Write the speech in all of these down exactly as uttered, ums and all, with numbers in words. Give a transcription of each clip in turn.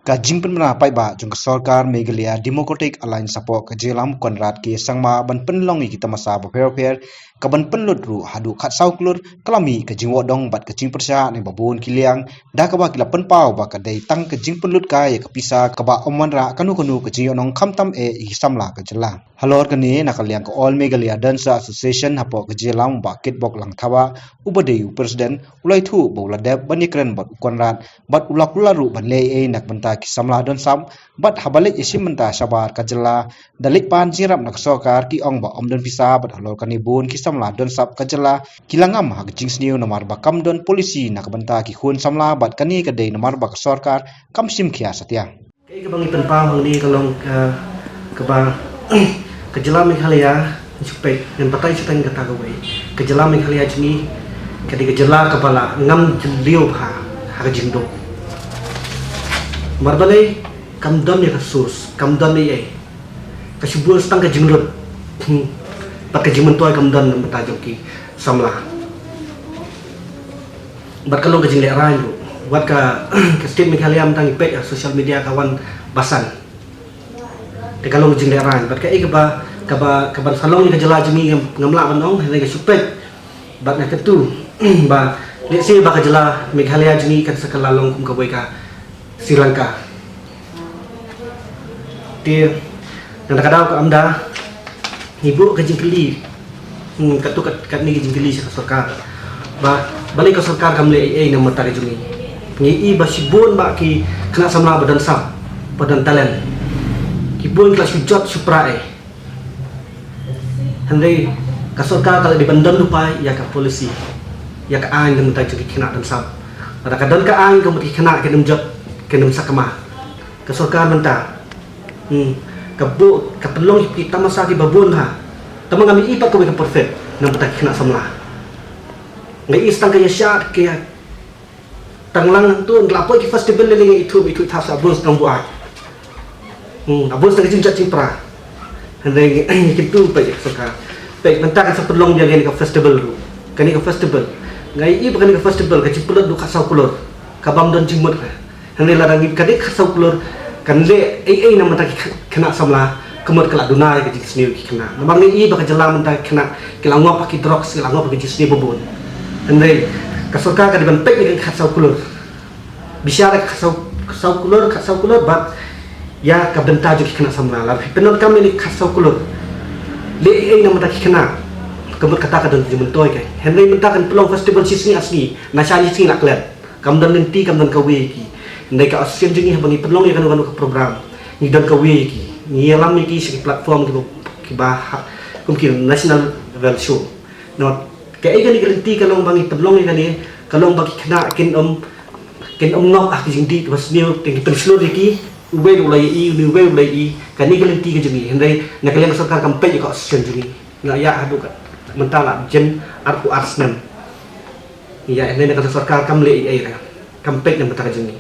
Ka jingpynbna paidbah jong ka sorkar Meghalaya Democratic Alliance hapoh ka jylla Mawkynrad K. Sangma ban pynlong ïa ki tamasa bapher bapher, ka ban pynlut ruh haduh khatsaw klur, ka la mih ka jingwad dong bad ka jingpyrshah na babun ki liang, da kaba ki la pynpaw ba ka dei tang ka jingpynlut kai ïa ka pisa kaba ym wanrah kano kano ka jingïohnong khamtam eh ïa ki samla ka jylla. Halor kane, na ka liang ka All Meghalaya Dancer Association hapoh ka jylla, u Bah Kitbok Langthabah, uba dei u president, u la ïathuh ba u la dep ban ïakren bad u Conrad bad u la kular ruh ban leh ei ei na ka bynta ki samla don sap, bad haba leit ïashim bynta shabar ka jylla, da leit pan jingïarap na ka sorkar, ki ong ba ym don pisa, bad halor kane bun ki samla don sap ka jylla ki la ngam ha ka jingsniew namar ba kam don policy na ka bynta ki khun samla, bad kane ka dei namar ba ka sorkar kam shim khia satia. Kaei kaba ngi pynpaw hangne ka long, eh, kaba ka jylla Meghalaya, ngi shu peit, ngan batai shiteng kata kawei. Ka jylla Meghalaya jong ngi ka dei ka jylla kaba la ngam jylliew bha ha ka jingduk. Namar balei? Kam don ïa ka source, kam don ei ei. Ka shu bun tang ka jinglut. Hmm. Bad ka jingmyntoi kam don na ka bynta jong ki samla. Bad ka long ka jinglehrain ruh. Wat ka, ka state Meghalaya mynta ngi peit ha social media ka wan basan. Te ka long ka jinglehrain. Bad kaei kaba, kaba, kaban sa long ïa ka jylla jong ngi ngam, ngam lah ban ong, hynrei nga shu peit. Bad nga kyntu ba lehse ba ka jylla Meghalaya jong ngi kan sa kylla long kum kawei ka Sri Lanka. Te, nangta ka daw ka amda, ngi buh ka jingkylli. Hmm, katto kat, katne ka jingkylli sha ka sorkar. Ba, balei ka sorkar kam leh ei ei na ka bynta ka jong ngi. Ngi i ba shibun ba ki khynnah samla ba don sap, ba don talent. Ki bun ki la shu jot shu pra ei. Hynrei ka sorkar ka la dei ban don lypa ïa ka policy, ïa ka aiñ na ka bynta jong ki khynnah don sap. Lada ka don ka aiñ, ka mut ki khynnah kin ym jot, kin ym sakma. Ka sorkar mynta, hmm, ka buh, ka pynlong ki tamasa kiba bun bha. Tangba ngam i pat kawei ka perfect na ka bynta ki khynnah samla. Nga i tang ka ïa shad, ka ïa tang lang tu, la poi ki festival lei lei, nga ithuh, ithuh thap sa bun sdang buaid. Hmm, bun sdang ka jingjot jingpra. Hynrei ngi kyntu peit ïa ka sorkar. Peit mynta kan sa pynlong biang kane ka festival ruh. Kane ka festival, nga i ba kane ka festival ka jingpynlut ruh khatsaw klur, ka bym don jingmut ka. Hynrei lada ngi, kane khatsaw klur kan leh ei ei na ka bynta ki khynnah samla, ka mut ka la duna ïa ka jingsniew ki khynnah. Namar ngi i ba ka jylla mynta ki khynnah ki la ngop ha ki drugs, ki la ngop ha ki jingsniew babun. Hynrei ka sorkar ka dei ban peit ïa ka khatsaw klur. Bishar ïa ka khatsaw, khatsaw klur, khatsaw klur bad ïa ka bynta jong ki khynnah samla. Lada phi pyndonkam ïa ka khatsaw klur, leh ei ei na ka bynta ki khynnah, ka mut kata ka don jingmyntoi ka. Hynrei mynta kan pynlong festival shisngi ar sngi, na sha shisngi la klet. Kam don lynti, kam don kawei ïa ki. Hynrei ka association jong ngi haba ngi pynlong ïa kano kano ka program, ngi don kawei ïa ki. Ngi ïalam ïa ki sha ki platform kiba, kiba ha, kum ki national level show. Namar kaei kane ka lynti ka long ba ngi pynlong ïa kane, ka long ba ki khynnah kin ym, kin ym ngop ha ki jingdih kiba sniew, te ngi pynshlur ïa ki, uwei u la ïohi, uwei u la ïohi, kane ka lynti ka jong ngi. Hynrei na ka liang ka sorkar kam peit ïa ka association jong ngi. Nga ïa haduh ka mynta la jan arphew ar snem. Ïa, hynrei na ka sorkar kam leh ei ei ruh. Kam peit na ka bynta ka jong ngi.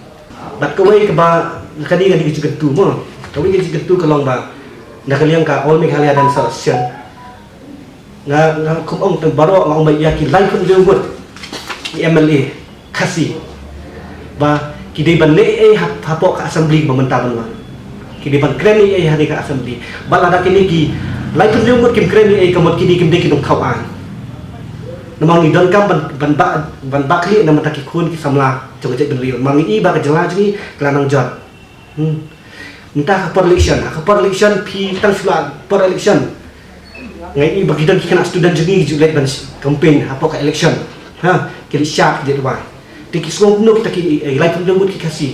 Bad kawei kaba, kane, kane ka jingkyntu mo. Kawei ka jingkyntu ka long ba na ka liang ka All Meghalaya Dance Association, nga, nga kum ong tang baroh, nga ong ba ïa ki laiphew hynriew ngut ki M L A Khasi ba ki dei ban leh ei ei hap-, hapoh ka assembly ba mynta ban wan. Ki dei ban kren ei ei ha kane ka assembly. Bad lada kine ki laiphew hynriew ngut kim kren ei ei, ka mut kine kim dei ki nongthaw aiñ. Namar ngi donkam ban, ban bah, ban bah khlieh na ka bynta ki khun ki samla jong ka jaitbynriew. Namar ngi i ba ka jylla jong ngi ka la nang jot. Hmm. Mynta ha ka por election, ha ka por election phi tang shu la por election. Nga i ba ki don ki khynnah student jong ngi ki ju leit ban campaign hapoh ka election. Ha, ki leit shad, ki leit rwai. Te ki sngew kumno kita ki, eh, laiphew hynriew ngut ki Khasi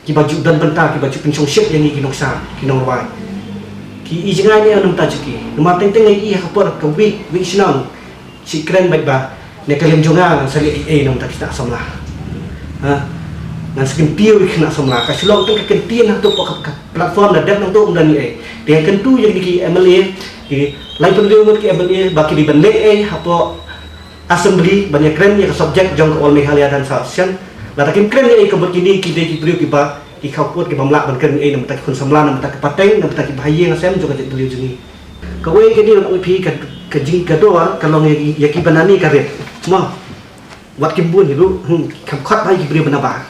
kiba ju don bynta, kiba ju pynshongshit ïa ngi ki nongshad, ki nongrwai. Ki i jngai ne em na ka bynta jong ki. Namar teng teng nga i ha ka por kawei, wei shnong, shi kren beit ba na ka liang jong nga ngan sa leh ei ei na ka bynta ki khynnah samla. Ha? Ngan sa kyntiew ïa ki khynnah samla. Ka shu long tang ka kyntien hangto hapoh ka, ka platform, da dep nangto ym don ei ei. Te ngan kyntu ïa kine ki M L A, ki laiphew hynriew ngut ki M L A, ba ki dei ban leh ei ei hapoh assembly ban ïa kren ïa ka subject jong ka All Meghalaya Dance Association. Lada kim kren ei ei, ka mut kine ki dei ki briew kiba, ki khapkut, ki bym lah ban kren ei ei na ka bynta ki khun samla, na ka bynta ki pateng, na ka bynta ki bahaïing hasem jong ka jaitbynriew jong ngi. Kawei kane ngan ong ïa phi, ka, ka jing, ka dor ka long ïa ki, ïa kiba nangne ka rit. Mo. Wat kim bun hi ruh, hmm, kham khot bha ïa ki briew ba nabar.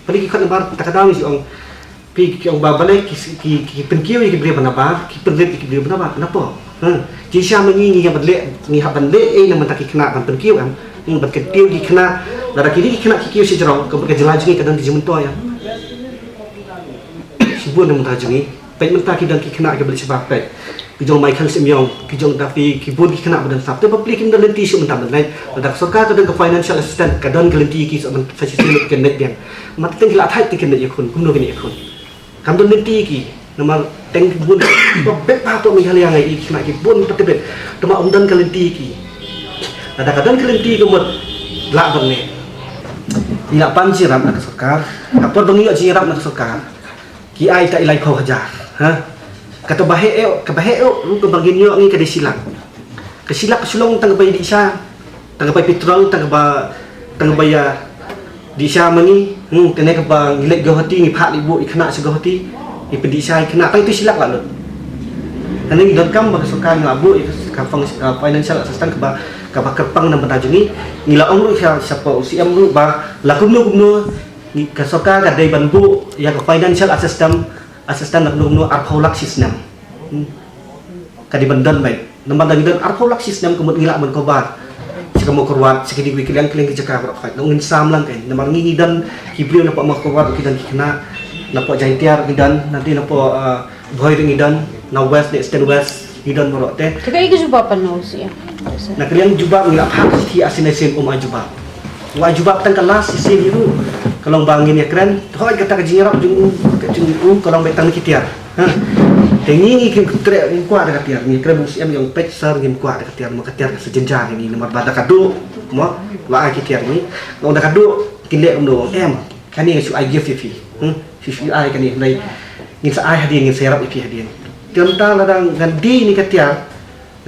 Pynban ki khot nabar, ta ka daw ngi shu ong, Phi ki ong ba balei ki, ki, ki pynkiew ïa ki briew ba nabar, ki pynrit ïa ki briew ba nabar, na pdeng. Ha. Jingshisha ma ngi ngi hap ban leh, ngi hap ban leh ei na bynta ki khynnah ban pynkiew em. Ngi ban kyntiew ki khynnah, lada kine ki khynnah ki kiew shajrong, ka, ka jylla jong ngi ka don ki jingmyntoi em. Shibun na bynta jong ngi. Peit mynta ki don ki khynnah kiba leit shabar peit. Ki jong Maikhang Syiemiong, ki jong Dapi, ki bun ki khynnah ba don sap. Te bapli kim don lynti shuh mynta ban leit. Lada ka sorkar ka don ka financial assistance, ka don ka lynti ki shuh ban sa shisien lut kin leit biang. Mat teng ki la thait te kin leit ïakhun, kumno kin ïakhun. Kam don lynti ki, namar teng ki bun ba bit ba to Meghalaya ngi i khynnah ki bun ba tebit. Te ma um don ka lynti ki. Lada ka don ka lynti ka mut lah ban leh. Ngi la pan jingïarap na ka sorkar. Ka por ba ngi ïoh jingïarap na ka sorkar, ki ai ta i laiphew hajar. Ha? Kata ba heh ïoh, kaba heh ïoh ruh kaba ngin ïoh ngi ka dei shi lak. Ka shi lak ka shu long tang kaba ïadih sha, tang kaba petrol, tang kaba, tang kaba ïadih sha ma ngi. Hmm, kane kaba ngi leit Guwahati, ngi phah leit buh ïa ki khynnah sha Guwahati, ngi pyndih sha ïa ki khynnah, tang ïa tu shi lak la lut. Kane ngi donkam ba ka sorkar ngi la buh ïa ka fun-, ka financial assistance kaba, kaba kyrpang na bynta jong ngi. Ngi la ong ruh sha, sha u C M ruh ba la kumno kumno ngi, ka sorkar ka dei ban buh ïa ka financial assistance, assistance na kumno kumno arphew lak shi snem. Hmm. Ka dei ban don beit. Namar da ngi don arphew lak shi snem ka mut ngi lah ban cover. Sha ka Mawkyrwat, sha kine kiwei ki liang ki liang ki jaka baroh khoit. Ngi ngin sam lang kein. Namar ngi ngi don ki briew na pdeng Mawkyrwat, ki don ki khynnah, na pdeng Jaintia ngi don, na pdeng na pdeng, uh, Bhoi ngi don, na West, na Eastern West ngi don baroh te. Te kaei ka jubab na u C M? Na ka liang jubab ngi la phah shithi ar sien, ar sien um ai jubab. Wai jubab tang ka last shisien hi ruh. Ka long ba ngin ïakren, hooid kata ka jingïarap jong u, ka jong u ka long beit tang ki tiar. Ha. Te ngi ngi kren, kren, ngi kwah da ka tiar, ngi kren u C M ïa u peit sir, ngim kwah da ka tiar, ma ka tiar ka sa jynjar ïa ngi, namar ba da ka duh, mo, ba ai ki tiar ngi. Long da ka duh, kin leh kumno, em, kane nga shu ai gift ïa phi. Hmm, phi shu ai kane, hynrei ngin sa ai hadien, ngin sa ïarap ïa phi hadien. Te mynta lada ngan die ïa kane ka tiar,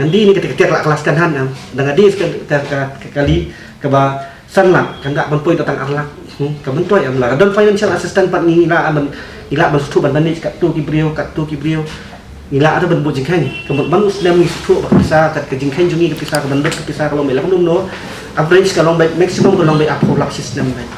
ngan die ïa kane ka tiar, ka la klas kan han, em. Da nga die ka, ka, ka, ka kali kaba san lak, kan da ban poi da tang ar lak. Hmm, ka myntoi, em, la don financial assistance pat ngi lah ban, ngi lah ban sngewthuh ban manage katto ki briew, katto ki briew. Ngi lah da ban buh jingkheiñ. Ka mut man u snem ngi sngewthuh ba ka pisa, kat ka jingkheiñ jong ngi ka pisa, ka ban lut ka pisa ka long beit la kumno kumno. Average ka long beit, maximum ka long beit arphew lak shi snem beit.